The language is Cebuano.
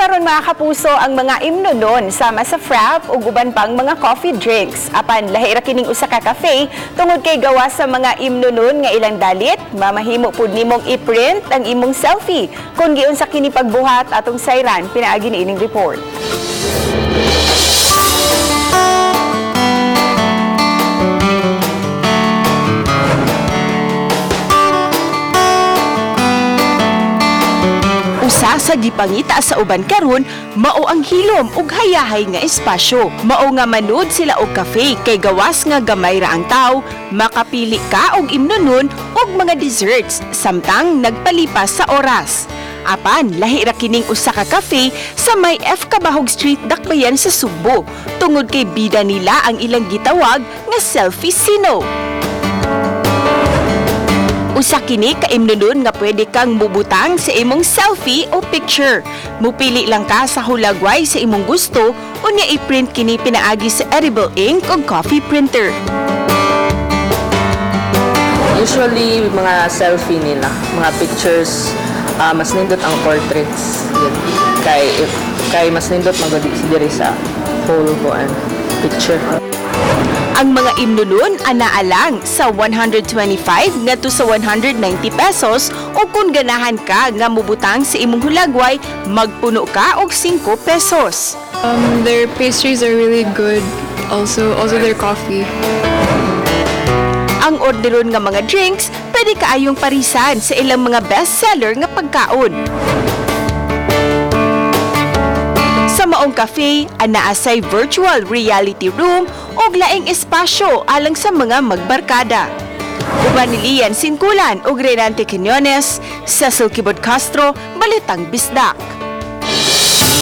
Karon, mga kapuso, ang mga imnonon sama sa frap ug uban pang mga coffee drinks. Apan lahi ra kining usa ka cafe tungod kay gawa sa mga imnonon nga ilang dalit, mamahimo pud nimong i-print ang imong selfie. Kung giunsa kini pagbuhat, atong sayran pinaagi niining report. Usa sa gipangita sa uban karon mao ang hilom ug hayahay nga espasyo. Mao nga manud sila og cafe kay gawas nga gamay ra ang tawo, makapili ka og imnonon ug mga desserts samtang nagpalipas sa oras. Apan lahi ra kining usa ka cafe sa may F. Cabahug Street, Dakbayan sa Sugbo, tungod kay bida nila ang ilang gitawag nga selfie sino. Usa kini ka imnonon nga pwede kang mubutang sa imong selfie o picture. Mupili lang ka sa hulagway sa imong gusto, unya i-print kini pinaagi sa edible ink o coffee printer. Usually, mga selfie nila, mga pictures, mas nindot ang portraits. Yun. Kay, if, kay mas nindot magod diri sa whole kuan picture. Ang mga imnonon anaa lang sa 125 ngadto sa 190 pesos o kung ganahan ka nga mubutang sa imong hulagway, magpuno ka og 5 pesos. Their pastries are really good. Also their coffee. Ang orderon nga mga drinks, pwede kaayong parisan sa ilang mga bestseller nga pagkaon. Sa maong cafe, anaa say virtual reality room ug laing espasyo alang sa mga magbarkada. Uban ni Lian Sinkulan ug Renante Quinones, Cecil Kibod Castro, Balitang Bisdak.